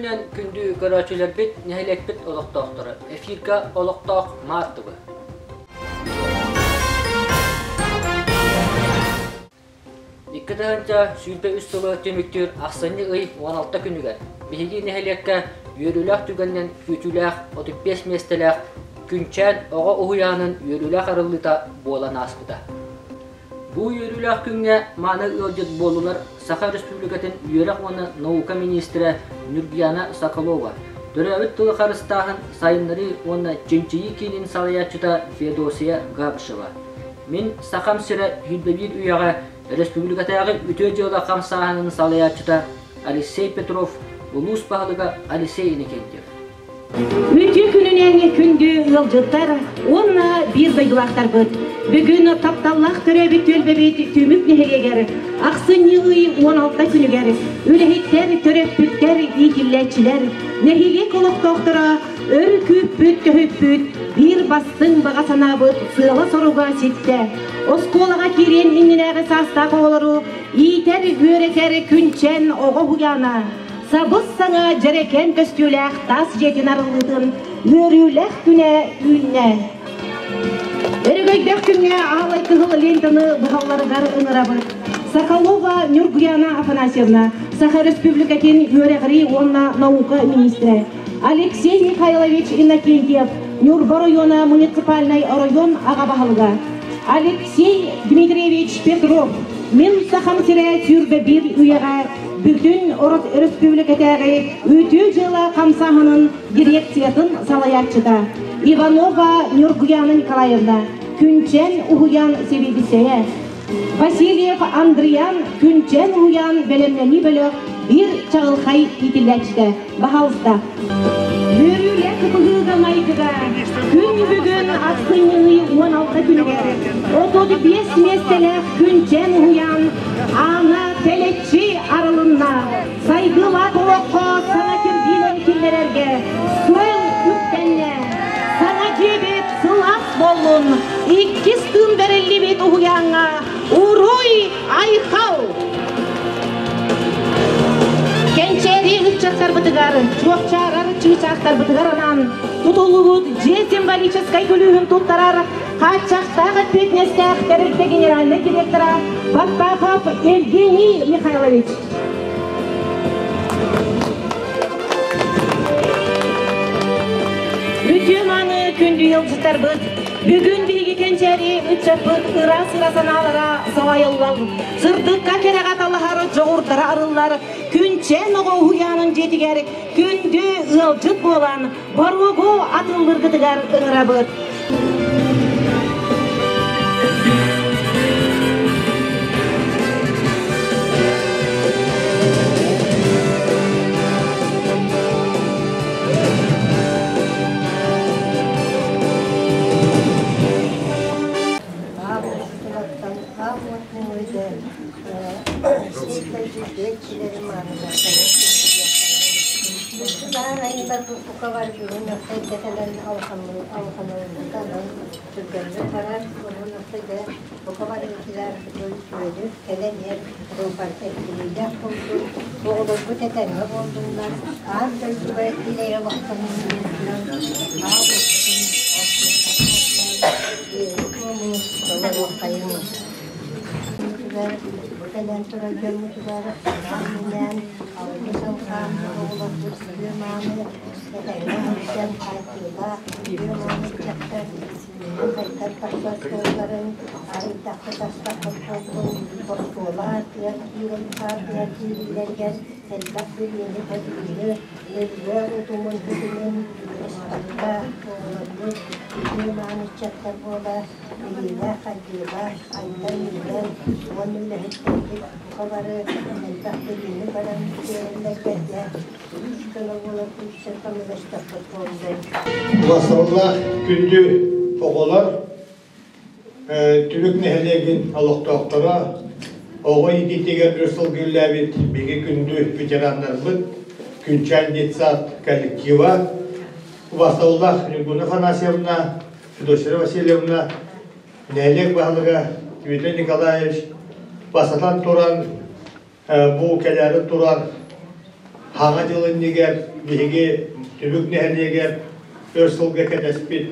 күнүнэн күндү көрөөччүлэрбит, нэһилиэкпит олохтоохторо, эфирга олохтоох Маар ТВ. 2023 сылы түмүктүүр ахсынньы ый 16 күнүгэр биһиги нэһилиэккэ үөрүүлээх түгэнинэн күүтүүлээх 35 миэстэлээх Күнчээн оҕо уһуйаанын үөрүүлээх арыллыыта буолан ааспыта. Бу үөрүүлээх күҥҥэ мааны ыалдьыт буоллулар Саха Республикатын үөрэх уонна наука миниистирэ Нюргияна Соколова, төрөөбүт тылы харыстааһын, сайыннарыы уонна чинчийии киинин салайааччыта Феодосия Габышева. Мин Сахам сирэ 21 үйэҕэ республикатааҕы үтүө дьыала хамсааһынын салайааччыта Алексей Петров, улуус баһылыга Алексей Иннокентьев. Үтүө күнүнэн күндү ыалдьыттар уонна биир дойдулаахтарбыт! Бүгүн тапталлаах төрөөбүт түөлбэбит Түмүк нэһилиэгэр ахсынньы ый 16 күнүгэр үлэһиттэр, төрөппүттэр, иитиллээччилэр, нэһилиэк олохтоохторо өр күүппүт, көһүппүт биир бастыҥ баҕа санаабыт сыала-соруга ситтэ. Оскуолаҕа киириэн иннинээҕи саастаах оҕолору иитэр, үөрэтэр Күнчэн оҕо уһуйаана Сабыс-саҥа дьэрэкээн көстүүлээх таас дьиэтин арыллыытын үөрүүлээх күнэ үүннэ. Өрөгөйдөөх күҥҥэ аалай кыһыл лентаны быһалларыгар ыҥырабыт. Соколова Нюргуяна Афанасьевна, Саха Республикатын үөрэҕирии уонна наука министрэ, Алексей Михайлович Иннокентьев, Ньурба оройуона муниципальнай оройуон аҕа баһылыга, Алексей Дмитриевич Петров, Мин Сахам сирэ 21 үйэҕэ бүтүн өрөспүүбүлүкэтээҕи үтүө дьыала хамсааһынын дирекциятын салайааччыта Иванова Нюргуяна Николаевна, Күнчэн уһуйаан сэбиэдиссэйэ, Васильев Андриан Күнчэн уһуйаан бэлэмнэнии бөлөх биир чаҕылхай иитиллээччитэ. Баһаалыста. Үөрүүлээх быһыыга-майгыга күн бүгүн ахсынньы 16 күнүгэр 35 миэстэлээх Күнчэн уһуйаан аана тэлэччи арылынна. Сайдыылаах олоххо саҥа кирбиинэн киллэрэргэ суол үктэннэ. Саҥа дьиэбит сылаас буоллун, иккис тыын бэриллибит уһуйааҥҥа уруй айхал! Кэнчээри ыччаттарбытыгар, чуопчаарар чыычаахтарбытыгар анаан тутуллубут дьиэ символическай күлүүһүн туттарар хааччахтаах эппиэтинэстээх тэрилтэ генеральнай директора Баттахов Евгений Михайлович. Үтүө мааны күндү ыалдьыттарбыт, бүгүн биһиги кэнчээри ыччаппыт ыраас ыра санаалара салайыллан, сырдыкка кэрэҕэ талаһар дьоҕурдара арыллар Күнчээн оҕо уһуйаанын дьиэтигэр күндү ыалдьыт буолан боруогу атыллыыргытыгар ыҥырабыт. Оҕолорбут этэҥҥэ буоллуннар, аан дойдуга ил-эйэ олохтонун диэн туран, аал уоппутун оттуоххайыҥ, толоруоххайыҥ. Бу кэлэн турар дьоммутугар анаан-минээн алгыс алҕаан оҕолорбут үтүө-мааны этэҥҥэ сылдьан хаайтыылаах үтүө-мааны ыччаттар үүнэн-сайдан тахсар суолларын арыйдахпыт астахпыт буоллун, оскуола аартыгар киирэн аартыгар киириилэригэр элбэх билиини-көрүүнү, өбүгэ утумун бүтүнүн быспакка оҕолорбут үтүө-мааны ыччаттар буола билиилээх-хайгыылаах айдан-үүнэн уонна үлэһиттэрбит бука бары элбэх билиини баран үөрэннэргэргэ күүс-көмө буолар күүстэр көмөлөстөххүт буоллун. Убастабыллаах күндү оҕолор, Түмүк нэһилиэгин олохтоохторо, оҕо иитиитигэр өр сыл үлэлээбит биһиги күндү ветераннарбыт, Күнчээн детсад коллектива, убастабыллаах Нюргуна Афанасьевна, Федосия Васильевна, нэһилиэк баһылыга Дмитрий Николаевич бастатан туран бу кэлээри турар. Хаҥа дьыл иннигэр биһиги Түбүк нэһилиэгэр өр сылга кэтэспит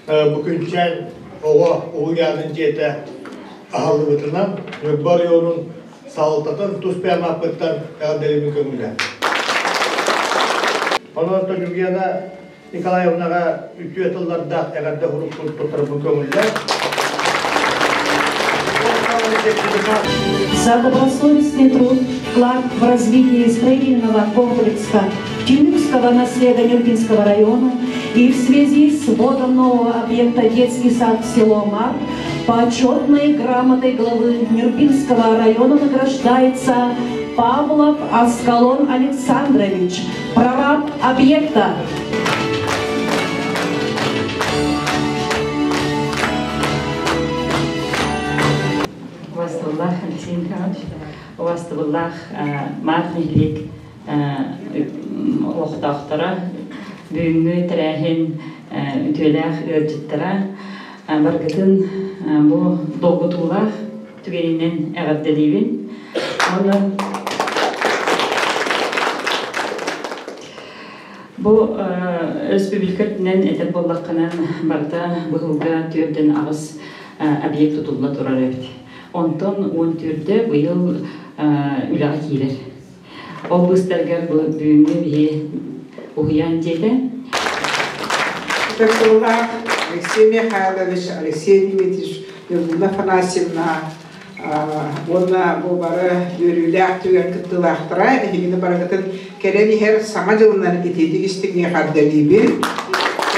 бу Күнчээн оҕо уһуйаанын дьиэтэ аһыллыбытынан Ньурба оройуонун салалтатын тус бэйэм ааппыттан эҕэрдэлиибин көҥүлэ. Онон Ньургуяна Николаевнаҕа үтүө тыллардаах эҕэрдэ сурукпун туттарбын көҥүллэр. За добросовестный труд, вклад в развитие строительного комплекса Тюминского наслега Нюрбинского района и в связи с вводом нового объекта детский сад в село Мар почетной грамотой главы Нюрбинского района награждается Павлов Аскалон Александрович, прораб объекта. Убастыбыллаах Алексей Михайлович, убастыбыллаах Март нэһилиэк олохтоохторо, бүгүҥҥү тэрээһин үтүөлээх ыалдьыттара, баргытын бу долгутуулаах түгэнинэн эҕэрдэлиибин. Уонна бу өрөспүүбүлүкэ үрдүнэн этэр буоллаххынан барыта быһылга 48 объект тутулла турар эбит. Онтон 14-дө быйыл үлэҕэ киирэр. Ол быыстарыгар бүгүҥҥү биһи уһуйаан дьиэтэ. Ытыктабыллаах Алексей Михайлович, Алексей Дмитриевич, Нюргуна Афанасьевна уонна бу бары үөрүүлээх түгэн кыттыылаахтара эһигини барыгытын кэлэн иһэр Саҥа дьылынан итиитик истиҥник эҕэрдэлиибин.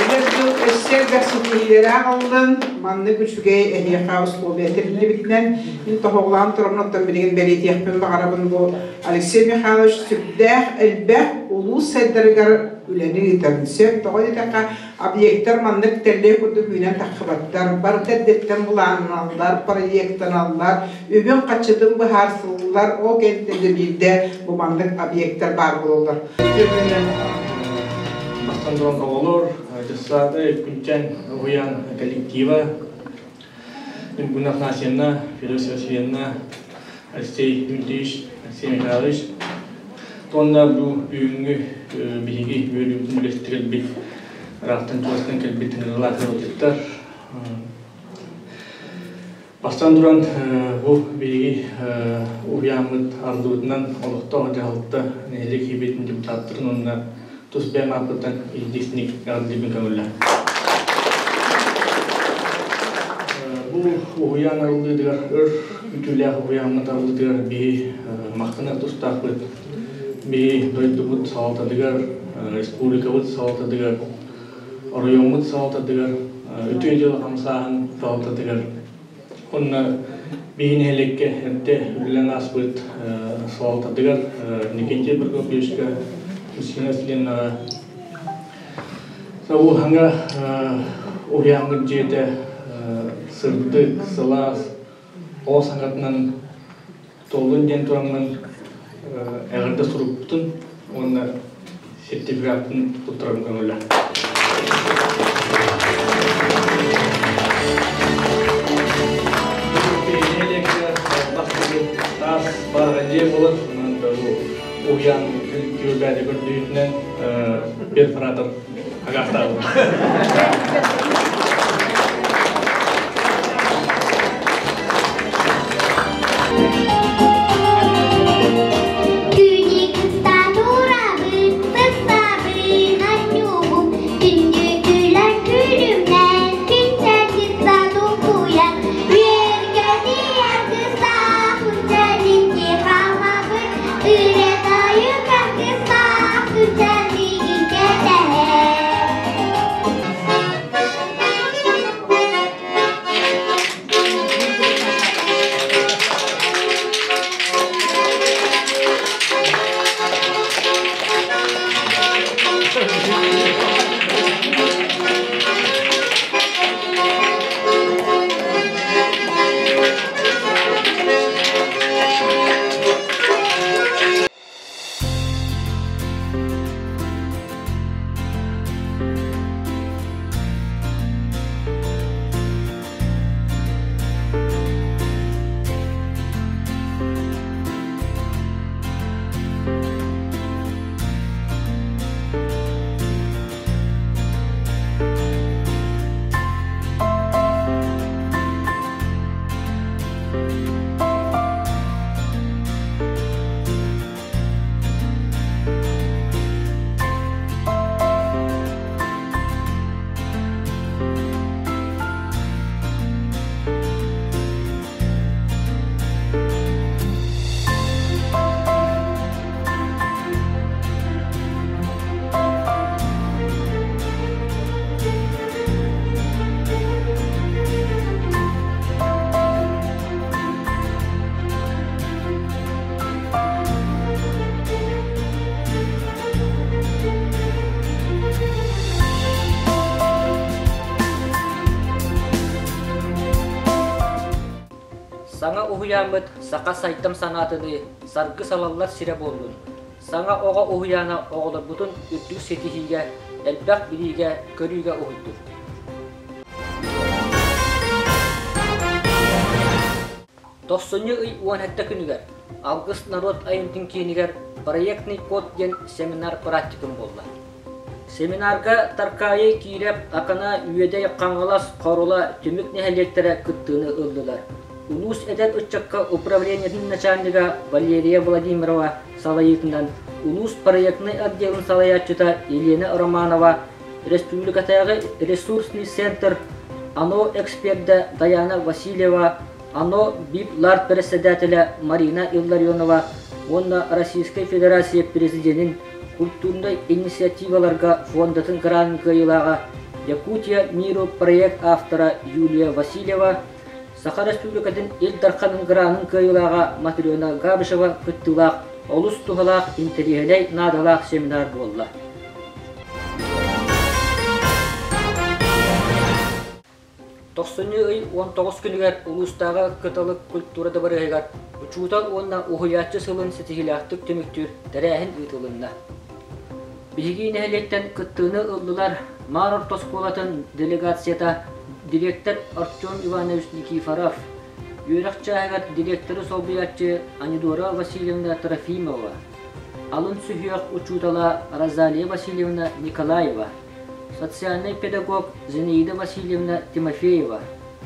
Кэлэр дьыл өссө элбэх ситиһиилэри аҕаллын, маннык үчүгэй эһиэхэ условия тэриллибитинэн мин тоһоҕолоон тураммын оттон билигин бэлиэтиэхпин баҕарабын бу Алексей Михайлович сүрдээх элбэх улуус сайдарыгар үлэни ыытарын сөп. Тоҕо диэтэххэ, объектар маннык тэллэй курдук үүнэн таххыбаттар, барыта эрдэттэн былаанналлар, проектаналлар, үбүн-хаччытын быһаарсыллар, ол кэнниттэн биирдэ бу маннык объектар баар буолаллар. Бастан туран оҕолор, дьыссааты Күнчэн уһуйаан коллектива, Ньургуна Афанасьевна, Федосия Васильевна, Алексей Дмитриевич, Алексей Михайлович уонна бу бүгүҥҥү биһиги үөрүүбүтүн үлэстирэлбит ыраахтан чугастан кэлбит ыҥырыылаах ыалдьыттар. Бастаан туран бу биһиги уһуйааммыт ардыбытынан олохтоох дьаһалта нэһилиэк киирбитин депутаттарын уонна тус бэйэм ааппыттан иһдисник эҕэрдэлиибин көҥүллэ. Бу уһуйаан арыллыытыгар өр үтүөлээх уһуйааммыт арыллыытыгар биһи махтанар тустаахпыт. Биһи дойдубут салалтатыгар, республикабыт салалтатыгар, оройуоммут салалтатыгар, үтүө дьыала хамсааһын салалтатыгар уонна биһи нэһилиэккэ эрдэ үлэлээн ааспыт салалтатыгар Никитий Прокопьевичка, Кристина Васильевнаҕа Сабыһаҥа уһуйааммыт дьиэтэ сырдык, сылаас, оҕо саҥатынан туоллун диэн тураммын эҕэрдэ сурукпутун уонна сертификаппын туттарарым көҥүлэ. Таас баара дьиэ буолар, онон уһуйаан коллектива көрдүүтүнэн перфоратор агаахтаабыт. Үлэ тойук аргыстаах, күнчэлигин кэтэһэр. уһуйааммыт саха сайдам санаатыныы саргы салаллар сирэ буоллун. Саҥа оҕо уһуйаана оҕолорбутун үрдүк ситиһиигэ, элбэх билиигэ, көрүүгэ уһуйдун. Тохсунньу ый 17 күнүгэр Алгыс норуот айымньытын киинигэр «Проектный код» диэн семинар практикум буолла. Семинарга Таркаайы, Киирэп, Акана, Үөдэй, Хаҥалас, Хорула, Түмүк нэһилиэктэрэ кыттыыны ыллылар. Улуус эдэр ыччакка управлениетын начальнига Валерия Владимирова салайыытынан улуус проектнай отделын салайааччыта Елена Романова, республикатааҕы ресурсный центр АНО экспердэ Даяна Васильева, АНО БИП-ЛАР председателэ Марина Илларионова уонна Российскай Федерация Президенин культурнай инициативаларга фондатын гранын кыайыылааҕа Якутия миру проект автора Юлия Васильева, Саха Республикатын Ил Дарханын гранын кыайыылааҕа Матрена Габышева кыттыылаах олус туһалаах интэриэһинэй наадалаах семинар буолла. Тохсунньу ый 19 күнүгэр улуустааҕы Кыталык культура дыбарыаһыгар Учуутал уонна уһуйааччы сылын ситиһиилээхтик түмүктүүр тэрээһин ыытылынна. Биһиги нэһилиэктэн кыттыыны ыллылар Маар орто оскуолатын делегацията дириэктэр Артем Иванович Никифоров, үөрэх чааһыгар дириэктэри солбуйааччы Анидора Васильевна Трофимова, алын сүһүөх учуутала Розалия Васильевна Николаева, социальнай педагог Зинаида Васильевна Тимофеева,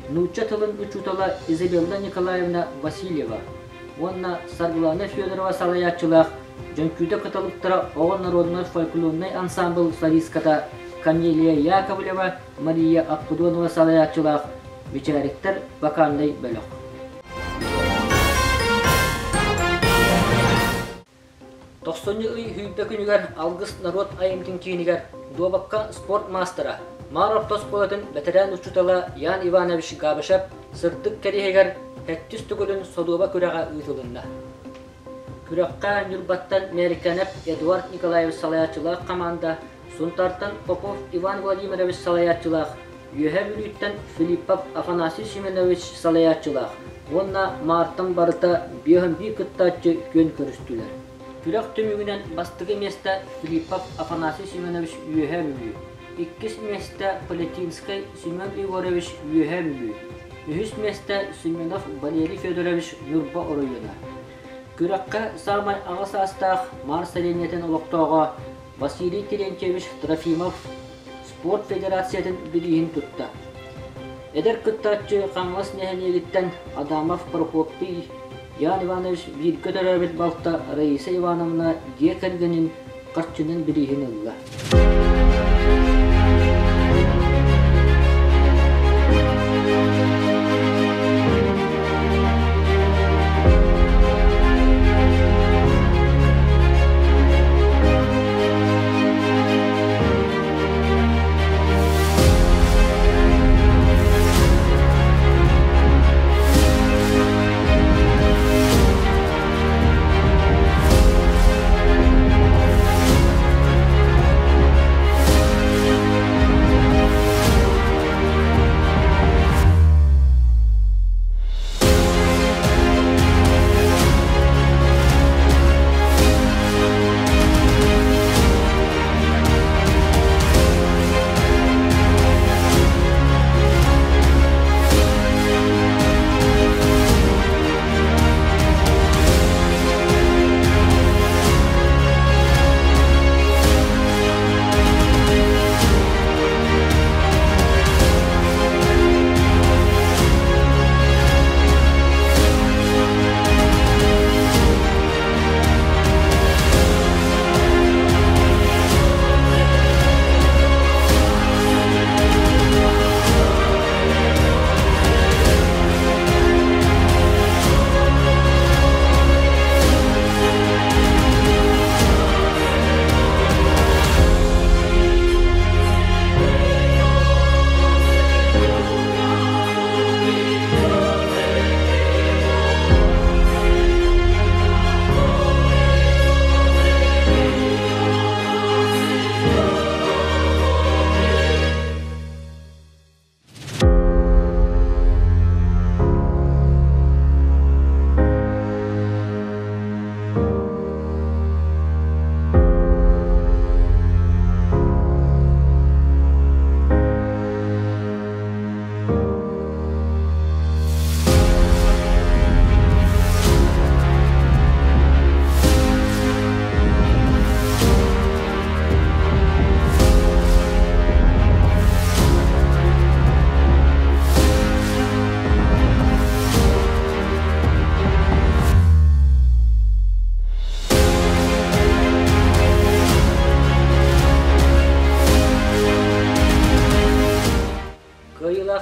нуучча тылын учуутала Изабелла Николаевна Васильева уонна Саргылана Федорова салайааччылаах Дьөҥкүүдэ кыталыктара оҕо народнай фольклорнай ансаамбыл солистката Камелия Яковлева, Мария Аппудонова салайааччылаах Бичээриктэр вокальнай бөлөх. Тохсунньу ый сүүрбэ күнүгэр Алгыс норуот айымньытын киинигэр дуобакка спорт маастара, Маар орто оскуолатын бэтэрээн учуутала Ян Иванович Габышев сырдык кэриэһигэр сэттис төгүлүн содуоба күрэҕэ ыытылынна. Күрэххэ Ньурбаттан Мээрикэнэп Эдуард Николаевич салайааччылаах хамаанда, Сунтаартан Попов Иван Владимирович салайааччылаах, Үөһээ Бүлүүттэн Филиппов Афанасий Семенович салайааччылаах уонна Маартан барыта 51 кыттааччы күөн көрүстүлэр. Күрэх түмүгүнэн бастакы миэстэ Филиппов Афанасий Семенович Үөһээ Бүлүү, иккис миэстэ Полятинскай Семен Егорович Үөһээ Бүлүү, үһүс миэстэ Семенов Валерий Федорович Ньурба оройуона. Күрэххэ саамай аҕа саастаах Маар сэлиэнньэтин олохтооҕо Василий Терентьевич Трофимов спорт федерациятын бирииһин тутта. Эдэр кыттааччы Хаҥалас нэһилиэгиттэн Адамов Прокопий Ян Иванович бииргэ төрөөбүт балта Раиса Ивановна дьиэ кэргэнин харчынан бирииһин ылла.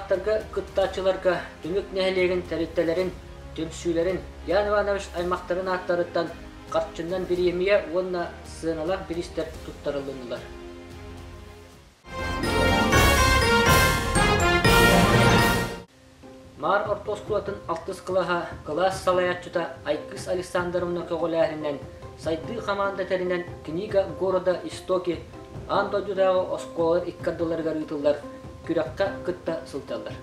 Кыайыылаахтарга кыттааччыларга Түмүк нэһилиэгин тэрилтэлэрин, түмсүүлэрин, Ян Иванович аймахтарын ааттарыттан харчынан бириэмийэ уонна сыаналаах бириистэр туттарылыннылар. Маар орто оскуолатын алтыс кылааһа кылаас салайааччыта Айгыс Александровна көҕүлээһининэн Сайдыы хамаанда тэринэн «Книга города Истоки» аан дойдутааҕы оскуолалар икки ардыларыгар ыытыллар күрэххэ кытта сылдьаллар.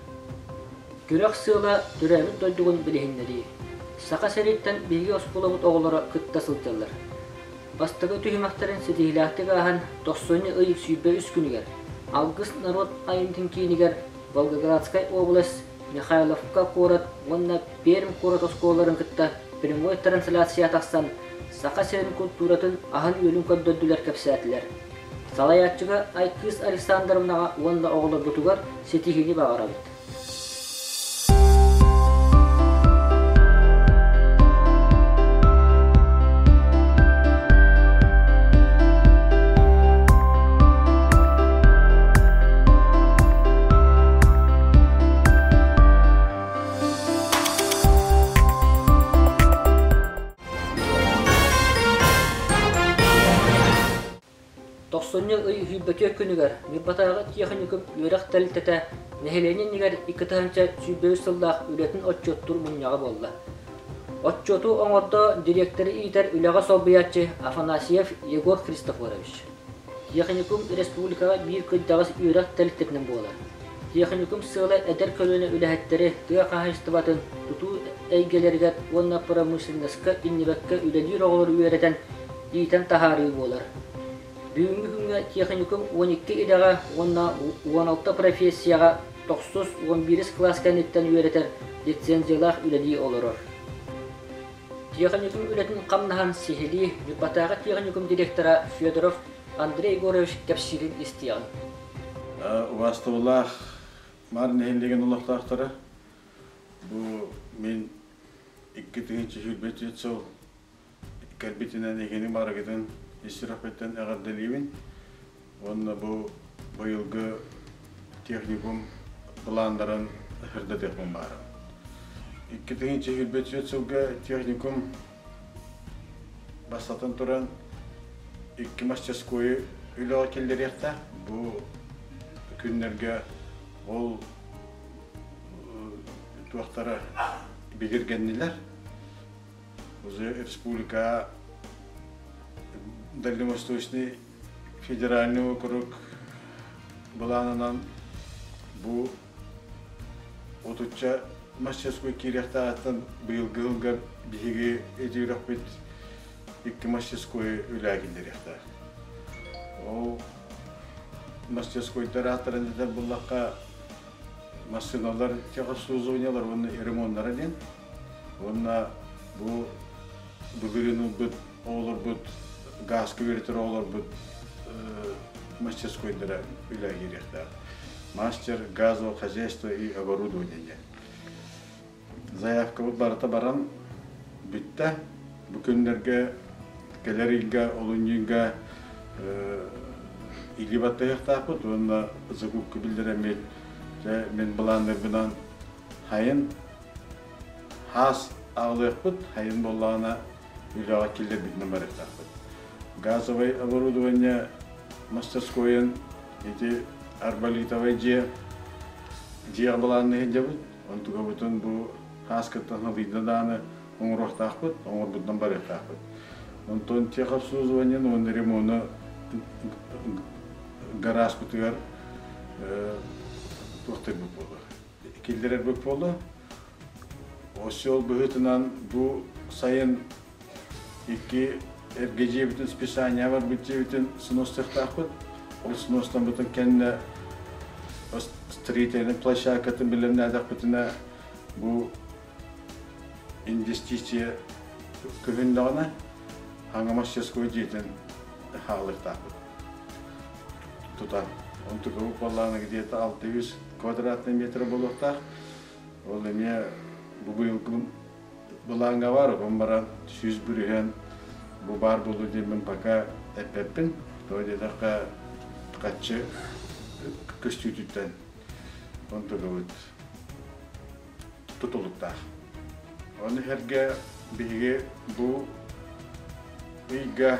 Күрэх сыала төрөөбүт дойдугун билиһиннэрии. Саха сириттэн биһиги оскуолабыт оҕолоро кытта сылдьаллар. Бастакы түһүмэхтэрин ситиһиилээхтик ааһан тохсунньу ый 23 күнүгэр Алгыс норуот айымньытын киинигэр Волгоградскай область Михайловка куорат уонна Пермь куорат оскуолаларын кытта прямой трансляция тахсан Саха сирин култууратын аһын-үөлүн көрдөрдүлэр кэпсээтилэр. Салайааччыга Айкыыс Александровнаҕа уонна оҕолорбутугар ситиһиини баҕарабыт. Тохсунньу ый сүүрбэтиэк күнүгэр Ньурбатааҕы тиэхиньикум үөрэх тэрилтэтэ нэһилиэнньэ иннигэр 2023 сыллаах үлэтин отчуоттуур мунньаҕа буолла. Отчуоту оҥордо дириэктэри иитэр үлэҕэ солбуйааччы Афанасьев Егор Христофорович. Тиэхиньикум республикаҕа биир кырдьаҕас үөрэх тэрилтэтинэн буолар. Тиэхиньикум сыала эдэр көлүөнэ үлэһиттэри тыа хаһаайыстыбатын тутуу эйгэлэригэр уонна промышленноска иннибэккэ үлэлиир оҕолору үөрэтэн, иитэн таһаарыы буолар. Бүгүҥҥү күҥҥэ тиэхиньикум 12 идэҕэ уонна 16 профессияҕа тохсус 11 кылаас кэнниттэн үөрэтэр лицензиялаах үлэлии олорор. Тиэхиньикум үлэтин хамнаһын сиһилии Ньурбатааҕы тиэхиньикум директора Федоров Андрей Егорович кэпсиирин истиэҕиҥ. Убаастабыллаах Маар нэһилиэгин олохтоохторо, бу мин 2024 сыл кэлбитинэн эһигини барыгытын ис сүрэхпиттэн эҕэрдэлиибин уонна бу быйылгы техникум былааннарын сырдатыахпын баҕарабын. 2024 сылга техникум бастатан туран икки мастерскойу үлэҕэ киллэриэхтээх. Бу күннэргэ ол туохтара бигэргэннилэр. Уже республика Дальневосточный федеральный округ былаанынан бу отучча мастерской киириэхтээҕиттэн быйылгы сылга биһиги ити үрэхпит икки мастерской үлэҕэ киллэриэхтээх. Ол мастерскойдар ааттарын этэр буллахха массыыналар техобслуживаниелар уонна ремоннара диэн уонна бу былырыын ылбыт оҕолорбут гааска үөрэтэр оҕолорбут мастерскойдара үлэҕэ киириэхтээх. Мастер газового хозяйства и оборудования. Заявкабыт барыта баран бүттэ. Бу күннэргэ кэлэр ыйга, олунньуга илии баттаһыахтаахпыт уонна закупка биллэрэммит дьэ мин былааннарбынан хайын хаас аҕалыахпыт, хайын буоллаҕына үлэҕэ киллэрбитинэн барыахтаахпыт. Газовай оборудование мастерскойун ити арболитовай дьиэ дьиэҕэ былаанныыр дьабыт. Онтукабытын бу хааскыттан халыйда даҕаны оҥоруохтаахпыт, оҥорбутунан барыахтаахпыт. Онтон техобслуживание уонна ремону гаражпытыгар туохтарбыт буолла киллэрэрбит буолла. Осел быһыытынан бу сайын икки эргэ дьиэбитин списание барбыт дьиэбитин сностыахтаахпыт. Ол сностаммытын кэннэ строительнай площадкатын бэлэмнээтэхпитинэ бу инвестиция көһүннэҕинэ хаҥа мастерской дьиэтин хаалыахтаахпыт тутан. Онтукабыт буоллаҕына где-то 600 квадратный метр буолуохтаах. Ол эмиэ бу быйылгы былааҥҥа баар, онон баран 100% бу баар буолуо диэммин пока эппэппин. Тоҕо диэтэххэ, хаччы көстүүтүттэн. онтугабыт тутулуктаах. Ону сэргэ биһиги бу ыйга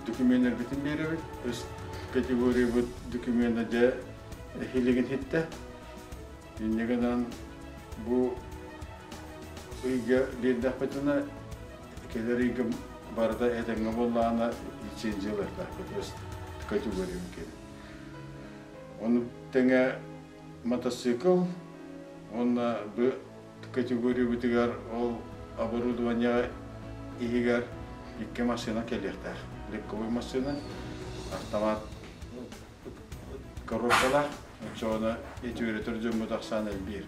документарбытын биэрэбит. Үс категориябыт докумена дьэ эһилигин хиттэ. Инньэ гынан бу ыйга биэрдэхпитинэ кэлэр ыйга барыта этэҥҥэ буоллаҕына лицензиялыахтаахпыт үс категориябыт киэнэ. Ону тэҥэ мотоцикл уонна бу категориябытыгар ол оборудование иһигэр икки массыына кэлиэхтээх. Легковой массыына, автомат коробкалаах, оччоҕуна итиөрөтөр дьоммут ахсаан элбиир.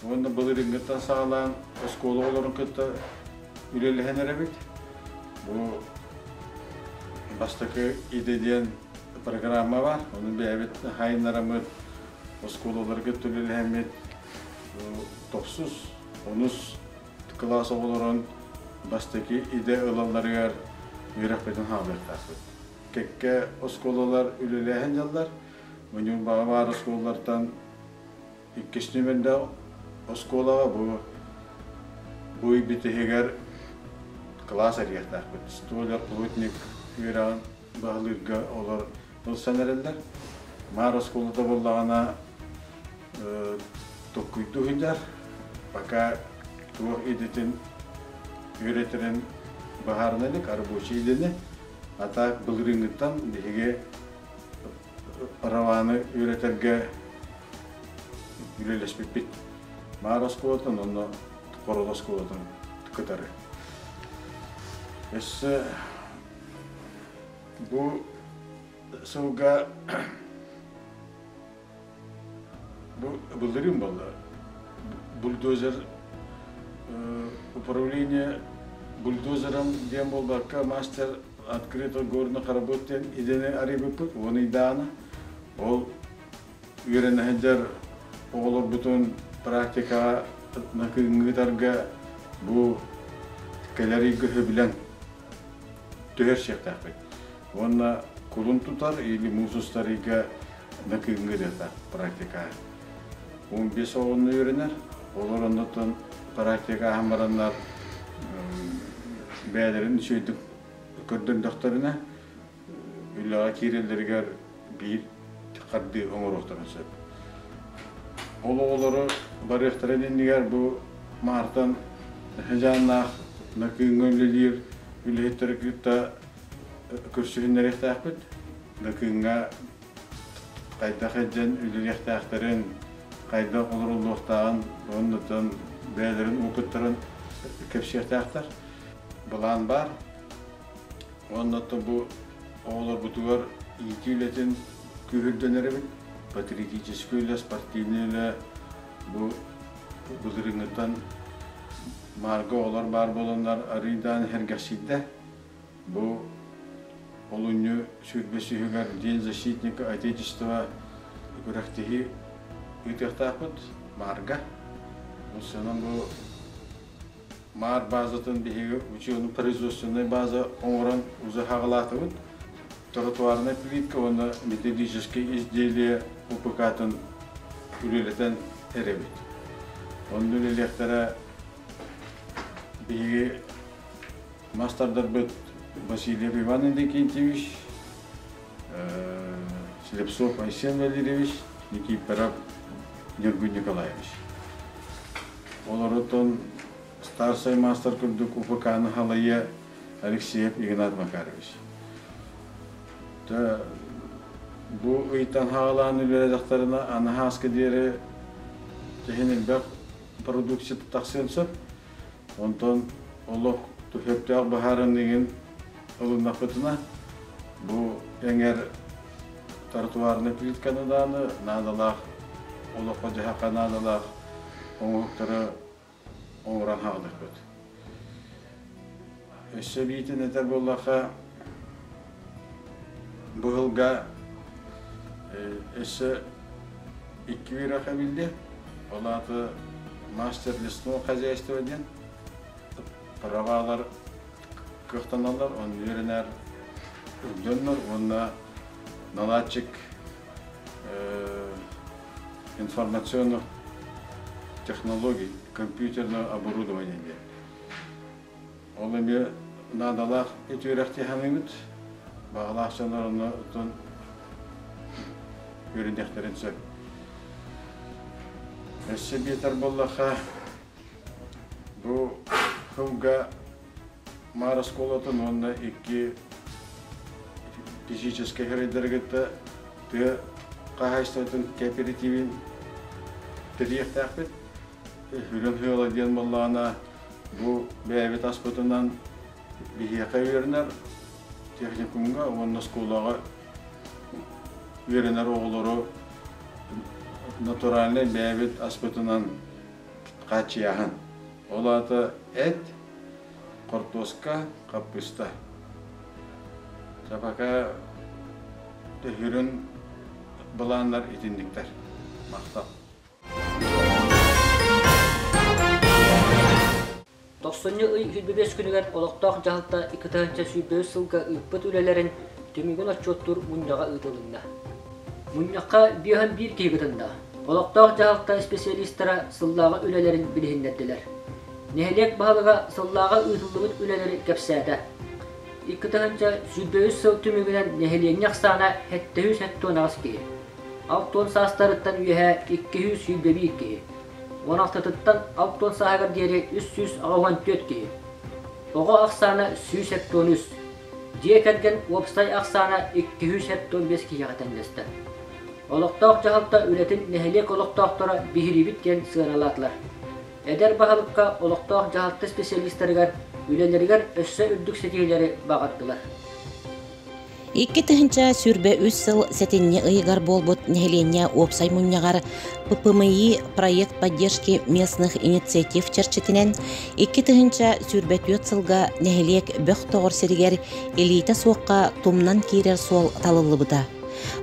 Уонна былырыыҥҥыттан саҕалаан оскуола оҕолорун кытта үлэлэһэн эрэбит. Бу бастакы идэ диэн программа бар. Ону бэйэбит хайыннараммыт, оскуолаларга үлэлэһэммит тохсус, онус кылаас оҕолорун бастакы идэ ылалларыгар үөрэхпитин хаалыахтаахпыт. Кэккэ оскуолалар үлэлээһин дьаллар. Ньурбаҕа баар оскуолалартан иккис нүөмэрдээх оскуолаҕа бу бу ый бүтэһигэр кылаас эрийиэхтээхпит. Столяр, плотник үөрэҕин баһылыырга олор ылсан эрэллэр. Маар оскуолата буоллаҕына толкуйдуу сылдьар. Пока туох идэтин үөрэтэрин баһаарына илик, рабочий идэни. А так былырыыҥҥыттан биһиги романы үөрэтэргэ үлэлэспиппит. Маар оскуолатын уонна Хорула оскуолатын кытары. Өссө бу сылга бу былырыын буолла бульдозер управление бульдозером диэн буолбакка мастер открытых горных работ диэн идэни арыйбыппыт уон ыйдаана ол үөрэнэ сылдьар оҕолорбутун практикаҕа накыыҥҥытарга бу кэлэр ыйга сөбүлэҥ түһэр сиэхтээхпит уонна кулун тутар или муус устар ыйга накыыҥҥы практика 15 оҕону үөрэнэр олор оннуттан практика ааһан бараннар бэйэлэрин үчүгэйдик көрдөрдөхтөрүнэ үлэҕэ киирэллэригэр биир хардыы оҥоруохтарын сөп. Ол оҕолору барыахтарын иннигэр бу Маартан Хадьааннаах Накыыҥҥа үлэлиир үлэһиттэри кытта көрсүһүннэриэхтээхпит. Накыыҥҥа хайдах илдьэн үлэлиэхтээхтэрин, хайдах олоруллуохтааҕын уонна бэйэлэрин опыттарын кэпсиэхтээхтэр. Былаан баар. Уонна бу оҕолорбутугар иитии үлэтин күүһүрдэн эрэбит. Патриотическай үлэ, спортивнай үлэ бу былырыыҥҥыттан Маарга оҕолор баар буоланнар арыйдаан иһэргэхсийдэ. Бу олунньу 20 сүүһүгэр День защитника Отечества күрэхтэһии ыытыахтаахпыт Маарга. Бу сынан бу Маар базатын биһиги учебно-производственнай база оҥорон уже хаҕалаатыбыт. Тротуарная плитка уонна металлические изделия УПК-тын үлэлэтэн эрэбит. Онно үлэлиэхтэрэ биһиги мастардарбыт Васильев Иван Иннокентьевич, Слепцов Айсен Валерьевич, Никифоров Ньургун Николаевич. Олорутун старшай мастер курдук УПК-ны халайа Алексеев Игнат Макарович. Бу ыйтан хаалаан үлэлэдэхтэринэ анаһааска диэри тэһин элбэх продукция тахсыан сөп. Онтон олох сөптөөх быһаарыныгын ылыннахпытына, бу эҥэр тротуарнай плитканы даҕаны наадалаах олоххо-дьаһахха наадалаах оҥоһуктары оҥорон хаалыахпыт. Өссө биитин этэр буоллахха, бу сылга өссө икки үөрэх эбиллиэ. Ол аата мастер лесного хозяйства диэн правалар кыахтаналлар, онно үөрэнэр дьоннор уонна наладчик информационных технологий, компьютерного оборудования диэн. Ол эмиэ наадалаах үөрэх саныыбыт. Баҕалаах дьоннор онно үөрэниэхтэрин сөп. Өссө биэтэр буоллахха, бу сылга Маар оскуолатын уонна икки физическэй сирэйдэри кытта тыа хаһаайыстыбатын кооперативын тэрийиэхтээхпит. Үрүҥ сыала диэн буоллаҕына, бу бэйэбит аспытынан биһиэхэ үөрэнэр техникумҥа уонна оскуолаҕа үөрэнэр оҕолору натуральнай бэйэбит аспытынан хааччыйааһын. Ол аата эт, хортуоска, хаппыыста. Чапака төһүрүн былааннар итинниктэр. Махтал. Тохсунньу ый 25 күнүгэр олохтоох дьаһалта 2023 сылга ыыппыт үлэлэрин түмүгүн отчуоттуур мунньаҕа ыытылынна. Мунньахха 51 киһи кытынна. Олохтоох дьаһалта специалистара сыллааҕы үлэлэрин билиһиннэрдилэр. Нэһилиэк баһылыга сыллааҕы ыытыллыбыт үлэлэри кэпсээтэ. 2023 сыл түмүгүнэн нэһилиэнньэ ахсаана 778 киһи. 60 саастарыттан үөһэ 221 киһи. 16-тыттан 60 сааһыгар диэри 384 киһи. Оҕо ахсаана 173. Дьиэ кэргэн уопсай ахсаана 275 киһиэхэ тэҥнэстэ. Олохтоох дьаһалта үлэтин нэһилиэк олохтоохторо биһириибит диэн сыаналаатылар. Эдэр баһылыкка олохтоох дьаһалта специалистарыгар үлэлэригэр өссө үрдүк ситиһиилэри баҕардылар. 2023 сыл сэтинньи ыйыгар буолбут нэһилиэнньэ уопсай мунньаҕар ППМИ проект поддержки местных инициатив чэрчитинэн 2024 сылга нэһилиэк бөх тоҕор сиригэр илиитэ суохха тумнан киирэр суол талыллыбыта.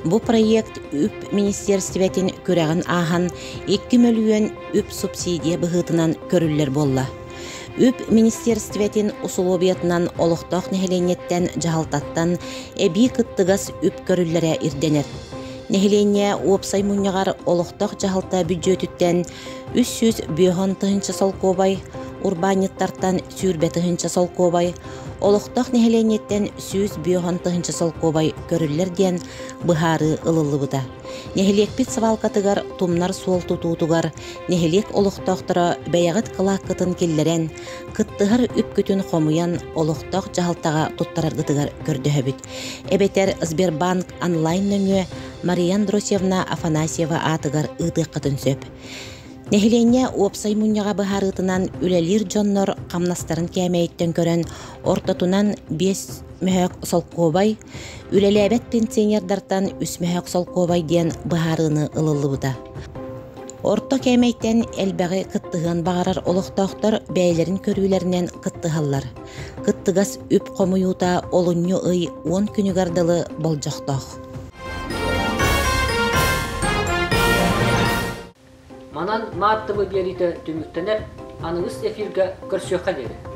Бу проект үп министиэристибэтин күрэҕин ааһан 2 мөлүйүөн үп субсидия быһыытынан көрүллэр буолла. Үп министиэристибэтин усулуобуйатынан олохтоох нэһилиэнньэттэн, дьаһалтаттан эбии кыттыгас үп көрүллэрэ ирдэнэр. Нэһилиэнньэ уопсай мунньаҕар олохтоох дьаһалта бүддьүөтүттэн 350 тыһыынча солкуобай, урбаанньыттартан 20 тыһыынча солкуобай, олохтоох нэһилиэнньэттэн 150 тыһыынча солкуобай көрүллэр диэн быһаарыы ылыллыбыта. Нэһилиэкпит свалкатыгар тумнар суол тутуутугар нэһилиэк олохтоохторо бэйэҕит кылааккытын киллэрэн, кыттыһар үпкүтүн хомуйан олохтоох дьаһалтаҕа туттараргытыгар көрдөһөбүт. Эбэтэр Сбербанк онлайн нөҥүө Мария Андросьевна Афанасьева аатыгар ыытыаххытын сөп. Нэһилиэнньэ уопсай мунньаҕа быһаарыытынан үлэлиир дьоннор хамнастарын кээмэйиттэн көрөн ортотунан 5 мөһөөк солкуобай, үлэлээбэт пенсионердартан үс мөһөөк солкуобай диэн быһаарыыны ылыллыбыта. Орто кээмэйтэн элбэҕи кыттыһыан баҕарар олохтоохтор бэйэлэрин көрүүлэринэн кыттыһаллар. Кыттыгас үп хомуйуута олунньу ый 10 күнүгэр дылы болдьохтоох. Манан Мааттыбы биэриитэ түмүктэнэр, аныгыс эфиргэ көрсүөххэ диэри.